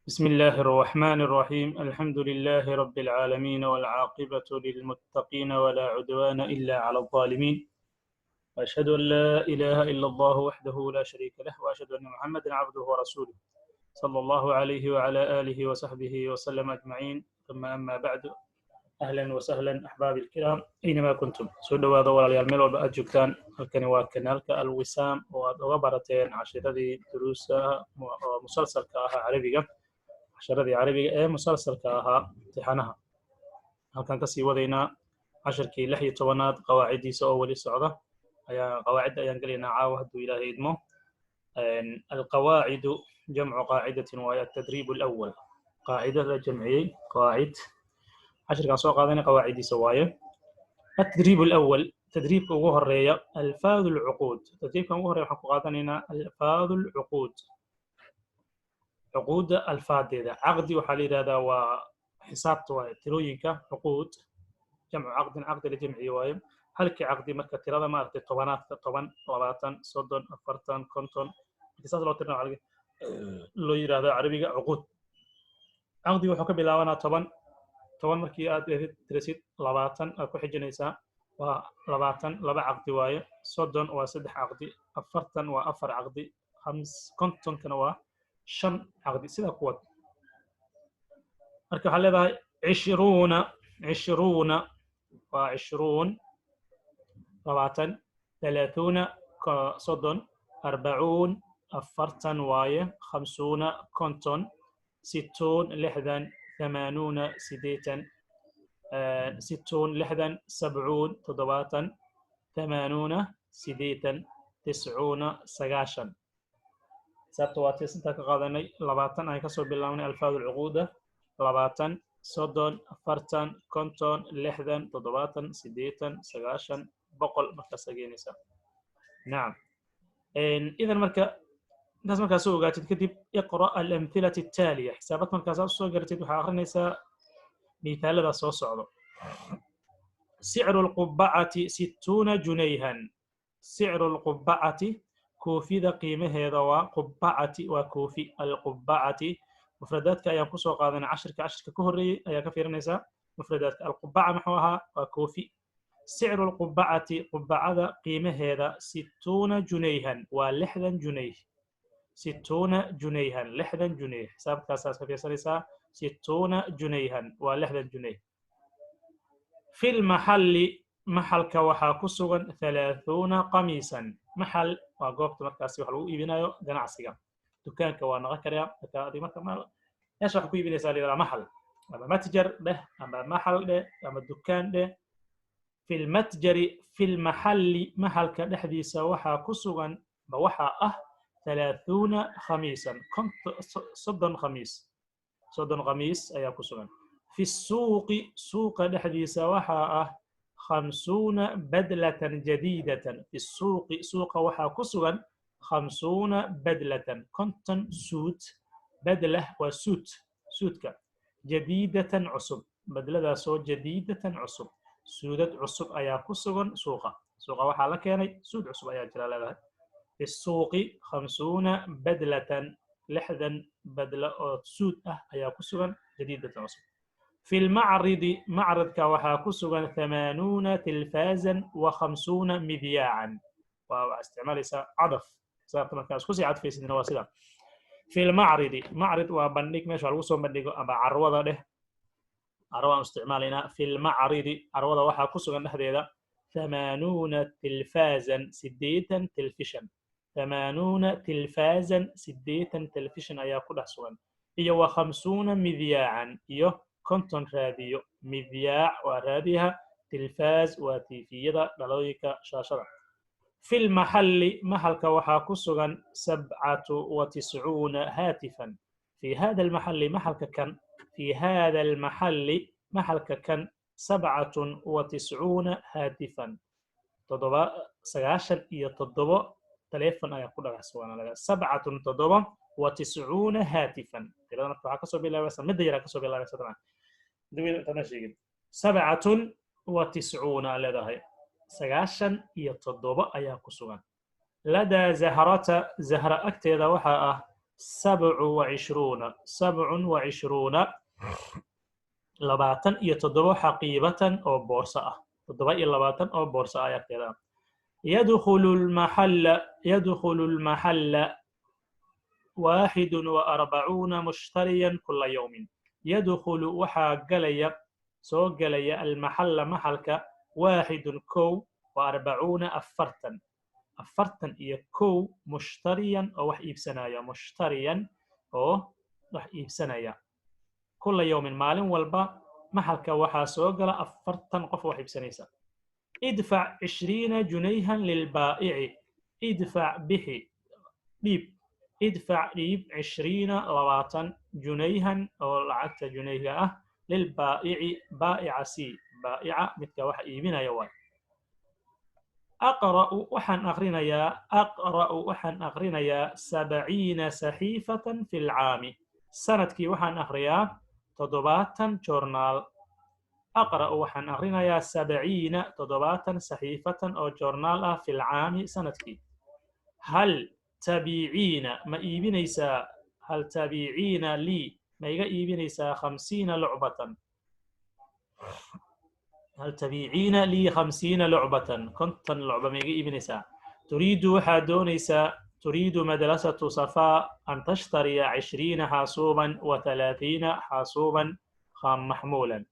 بسم الله الرحمن الرحيم. الحمد لله رب العالمين، والعاقبة للمتقين، ولا عدوان إلا على الظالمين، وأشهد أن لا إله إلا الله وحده لا شريك له، وأشهد أن محمدا عبده ورسوله، صلى الله عليه وعلى آله وصحبه وسلم أجمعين، ثم أما بعد. أهلا وسهلا أحبابي الكرام أينما كنتم. Soo dhowaada walaalayaal, meel walba aad joogtaan. Halkani waa kanaalka Alwisaam oo aad uga barateen cashiradii duruusa oo musalsalka ahaa Carabiga, casharadii Carabiga ee musalsalka ahaa imtixaanaha. Halkan kasii wadaynaa cashirkii 16aad, qawaaciddiisa oo weli socda ayaa qawaacidda ayaan gelaynaa caawa, hadduu Ilaahay idmo. القواعد جمع قاعدة، وهي التدريب الأول. قاعدة la jamciyey, qawaacid. Cashirkaan soo qaadanay qawaaciddiisa waaye. التدريب الأول، تدريبka ugu horeeya، ألفاظ العقود. Tadriibkan ugu horeeya waxaan ku qaadanaynaa ألفاظ العقود، cuquudda alfaadeeda. Caqdi waxaa la yidhahdaa waa xisaabta waaye, tirooyinka. عقود جمع عقد، caqdi la jamciye waaye. Halkii caqdi marka tirada maaragtay tobanaadka, 10, 20, 30, 40, 50, markii saas loo tirina waxaa loo yidhahdaa Carabiga cuquud. Caqdiga wuxuu ka bilaabanaa 10. 10 markii aad tirisid, 20 aad ku xijinaysaa, waa 20, laba caqdi waaye. 30 waa saddex caqdi, 40 waa afar caqdi, 50-kana waa shan caqdi. Sidaa kuwad marka waxaa leedahay 20، 20 waa 20, 20، 30 30، 40 40 waaye، 50 50، 60 60، 80 80، 60 60، 70 70، 80 80، 90 90. Xisaabta waa tis intaa ka qaadanay. 20 ayaan kasoo bilaabnay ألفاظ العقود: 20، 30، 40، 50، 60، 70، 80، 90، 100 markaasaa geenaysaa. Nacam, idan marka intaas markaa soo ogaatid kadib، اقرأ الأمثلة التالية. Xisaabaad markaasaa usoo garatid, waxaa akrinaysaa miithaalada soo socdo. سعر القبعة 60 جنيها. سعر القبعة, koofida qiimaheeda waa, قبعة waa koofi, القبعة mufradaadka ayaan kusoo qaadanay cashirka. Cashirka ka horreeyey ayaa ka fiirinaysaa mufradaadka. القبعة muxuu ahaa? Waa koofi. سعر القبعة, qubacada qiimaheeda, 60 جنيها waa 60 junayh. 60 جنيها, 60 junayh. Xisaabkaasaas ka fiirsanaysaa. 60 جنيها waa 60 junayh. في المحل, maxalka waxaa ku sugan 30 قميصا. Maxal waa goobta markaasi wax lagu iibinayo, ganacsiga, dukaanka waa noqon karaa. Marka adig marka meesha wax ku iibinaysaa la yidhahdaa maxal, ama matjar dheh, ama maxal dheh, ama dukaan dheh. في المتجر, في المحل, maxalka dhexdiisa waxaa ku sugan ma waxaa ah 30 قميصا, 30 khamiis, 30 khamiis ayaa ku sugan. في السوق, suuqa dhexdiisa waxaa ah 50 بدلة جديدة. في السوق, suuqa waxaa ku sugan 50 بدلة, 50 suud. بدلة waa suud, suudka. جديدة cusub, badladaasoo جديدة cusub, suudad cusub ayaa ku sugan suuqa. Suuqa waxaa la keenay suud cusub ayaa jira leedahay. في السوق 50 بدلة, 60 badla oo suud ah ayaa ku sugan, جديدة cusub. في المعرض, macradka waxaa ku sugan 80 تلفازا و50 مذياعا. Waa isticmaalaysaa cadaf, sababta markaa isku sii cadfaysidna waa sida. في المعرض, معرض waa bandhig, meesha lagu soo bandhigo, ama carwada dheh, carwaan isticmaalaynaa. في المعرض, carwada waxaa ku sugan dhexdeeda 80 تلفازا, 80 telefishan. 80 تلفازا, 80 telefishan ayaa ku dhex sugan, iyo و50 مذياعا, iyo 50 raadiyo. مذياع waa raadiyaha, تلفاز waa tiifiyada, dhalooyinka shaashada. في المحل, maxalka waxaa ku sugan 97 هاتفا. في هذا المحل, maxalka kan, في هذا المحل, maxalka kan, 97 هاتفا, toddoba, 97 telefon ayaa ku dhagax sugan. سبعة toddoba, وتسعون هاتفا, tirada marka waxaa kasoo bilaabaysa midda yaraa kasoo bilaabaysa dabcan, intana sheegin. 97 aa leedahay, 97 ayaa ku sugan. لدى زهرة, zahra agteeda waxaa ah 27, 27, 27 xaqiibatan oo boorso ah, 27 oo boorso ah agteeda. يدخل المحل، يدخل المحل 41 مشتريا كل يوم. يدخل waxaa galaya, soo galaya, المحل maxalka, واحد 41, 40, 41 مشتريا oo wax iibsanaya, مشتريا oo wax iibsanaya, كل يوم maalin walba maxalka waxaa soo gala 40 qof oo wax iibsanaysa. ادفع 20 جنيها للبائع. ادفع bixi, dhiib, ادفع dhiib, 20 20 جنيها oo lacagta junayga ah, للبائع baa'ica c baa'ica midka wax iibinaya waay. أقرأ waxaan aqrinayaa, أقرأ waxaan aqrinayaa, 70 صحيفة في العام sanadkii waxaan aqriyaa 70 joornaal. أقرأ waxaan aqrinayaa, 70 70, صحيفة oo joornaal ah, في العام sanadkii. هل تبيعين ma iibinaysaa, هل تبيعين لي ma iga iibinaysaa, 50 لعبة؟ هل تبيعين لي 50 لعبة؟ 50 لعبة ma iga iibinaysaa? تريد waxaad doonaysaa, تريد مدرسة صفاء أن تشتري 20 حاسوبا و30 حاسوبا خام محمولا.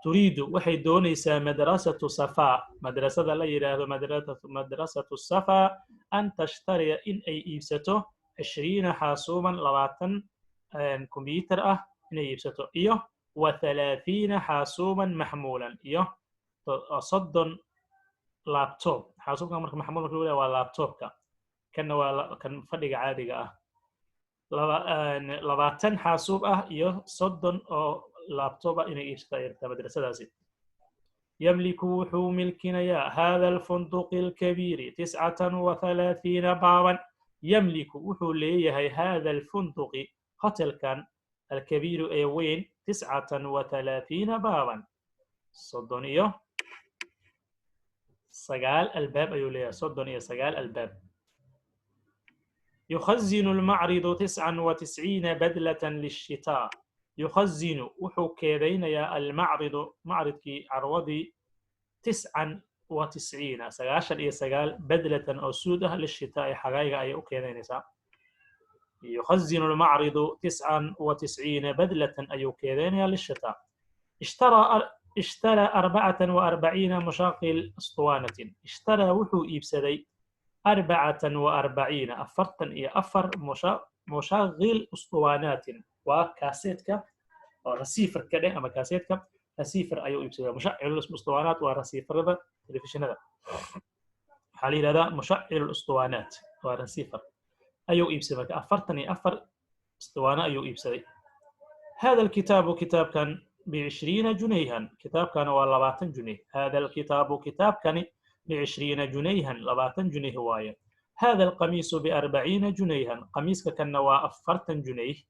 تريد waxay doonaysaa, مدرسة صفاء madrasada la yidhaahdo مدرسة الصفا, أن تشتري in ay iibsato, 20 حاسوبا 20 kombyuutar ah inay iibsato, iyo و30 حاسوبا محمولا iyo 30 laptop. Xaasuubka marka maxmuul marka lagu leeyahay waa laptopka, kanna waa kan fadhiga caadiga ah. 20 xaasuub ah iyo 30 oo laptop ah inay iibsato ay rabtaa madrasadaasi. يملك wuxuu milkinayaa, هذا الفندق الكبير 39 بابا. يملك wuxuu leeyahay, هذا الفندق hotelkan, الكبير ee weyn, 39 بابا 39 albaab ayuu leeyahay, 39 albaab. يخزن المعرض 99 بدلة للشتاء. يخزن wuxuu keedaynayaa, المعرض macridkii, carwadii, 99 99, بدلة oo suud ah, للشتاء xagayga ayay u keedaynaysaa. يخزن المعرض 99 بدلة ayuu keedaynayaa, للشتاء. اشترى، اشترى 44 مشغل اسطوانة. اشترى wuxuu iibsaday, 44 44 مشغل اسطوانات waa kaaseedka oo receiver-ka dheh ama kaaseedka receiver ayuu iibsaday. مشغل اسطوانات waa receiverada telefishinada, waxaa la yidhahdaa مشغل الاسطوانات waa receiver ayuu iibsaday. Marka 44 اسطوانة ayuu iibsaday. هذا الكتاب kitaabkan, ب20 جنيها kitaabkan waa 20 junayh. هذا الكتاب kitaabkani, ب20 جنيها 20 junayh waaye. هذا القميص ب40 جنيها qamiiska kanna waa 40 junayh.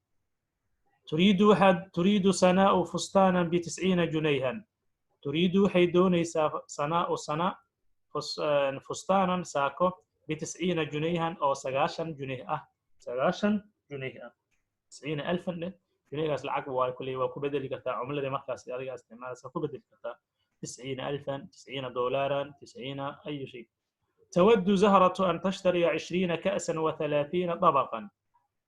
تريد waxaad, تريد سناء فستانا ب90 جنيها. تريد waxay doonaysaa, سناء sana, فستانا saako, ب90 جنيها oo 90 junayh ah, 90 junayh ah, 90 ألفا dheh. Junaygaas lacag waa kulley, waa ku bedeli kartaa cumladii markaas adiga isticmaalaysa ku bedeli kartaa, 90 ألفا, 90 دولارا, 90 أي شيء. تود زهرة أن تشتري 20 كأسا و30 طبقا.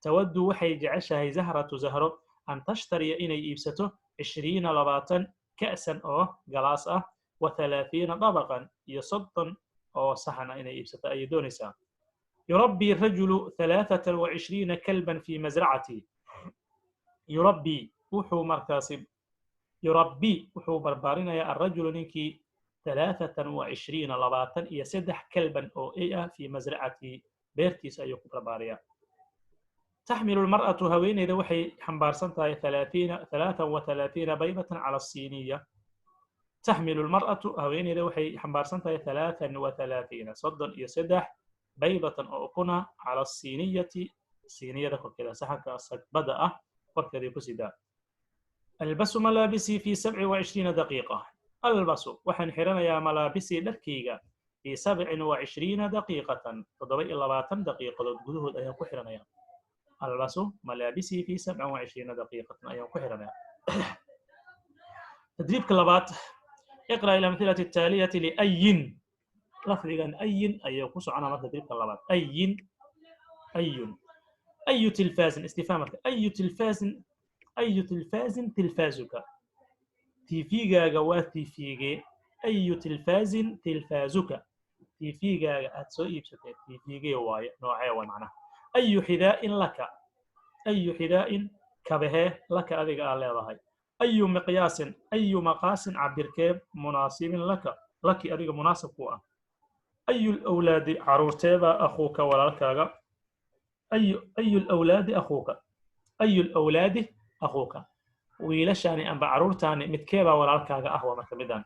تود waxay jeceshahay, زهرة zahro, أن تشتري inay iibsato, 20 20, كأسا oo galaas ah, و30 طبقا iyo 30 oo saxan ah inay iibsato ayay doonaysaa. يربي الرجل 23 كلبا في مزرعته. يربي wuxuu markaasi, يربي wuxuu barbaarinayaa, الرجل ninkii, 23 23, كلبا oo ey ah, في مزرعته beertiisa ayuu ku barbaariyaa. تحمل المرأة haweeneyda waxay xambaarsan tahay, 33 بيضة على الصينية. تحمل المرأة haweeneyda waxay xambaarsan tahay, 33 33, بيضة oo ukuna, على الصينية siiniyada korkeeda, saxanka sagbada ah korkeeday ku sidaa. ألبس ملابسي في 27 دقيقة. ألبس waxaan xiranayaa, ملابسي dharkayga, في 27 دقيقة 27 daqiiqadood gudahood ayaan ku xiranayaa. Albasu malaabisii fi 27 daqiiqatan ayaan ku xiranaya. Tadriibka labaad: اقرأ الأمثلة التالية لأي. Lafdigan أي ayuu ku soconaa marka tadriibka labaad. أي، أي، أي تلفاز. Istifhaam marka. أي تلفاز، أي تلفاز تلفازك. Tv-gaaga waa tvgee? أي تلفاز تلفازك. Tv-gaaga aad soo iibsatee tvgee waaye? Noocee waay macnaha? أي حذاء لك. أي حذاء, kabahee, لك adiga aa leedahay? أي مقياس، أي مقاس, cabirkee, مناسب لك، لك adiga munaasib ku ah? أي الأولاد, caruurteebaa, أخوك walaalkaaga? أي، أي الأولاد أخوك. أي الأولاد أخوك. Wiilashaani amba caruurtaani midkeebaa walaalkaaga ah? Waa marka midaan.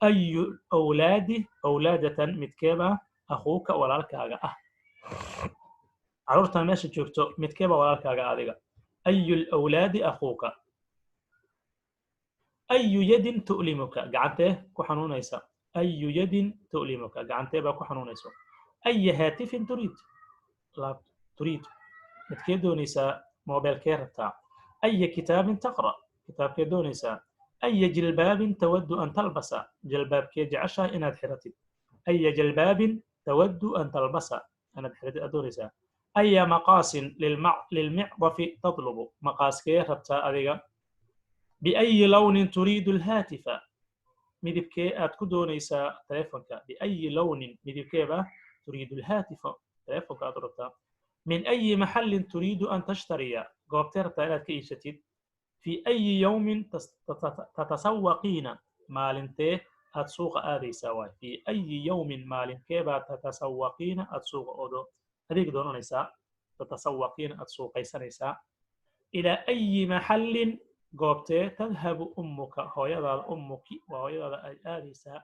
أي الأولاد, awlaadatan, midkeebaa, أخوك walaalkaaga ah? Caruurtan meesha joogto midkeebaa walaalkaaga adiga? أي الأولاد أخوك. أي يد تؤلمك. Gacantee ku xanuunaysa? أي يد تؤلمك. Gacantee baa ku xanuunayso? أي هاتف تريد؟ تريد, midkee doonaysaa? Mobilkee rabtaa? أي كتاب تقرأ. Kitaabkee doonaysaa? أي جلباب تود أن تلبس. Jalbaabkee jeceshahay inaad xiratid? أي جلباب تود أن تلبس, inaad xiratid aad doonaysaa? أي مقاس للمعطف تطلب. Maqaaskee rabtaa adiga? بأي لون تريد الهاتف. Midibkee aad ku doonaysaa telefonka? بأي لون, midibkeeba, تريد الهاتف, telefonka aad u rabtaa? من أي محل تريد أن تشتري. Goobtee rabtaa inaad ka iibsatid? في أي يوم تتسوقين. Maalintee aad suuqa aadaysaa waay? في أي يوم, maalinkeebaa, تتسوقين, aad suuqa odo adeeg doonanaysaa? تتسوقين, aad suuqaysanaysaa? إلى أي محل, goobtee, تذهب أمك, hooyadaada, أمك waa hooyadaada, ay aadaysaa?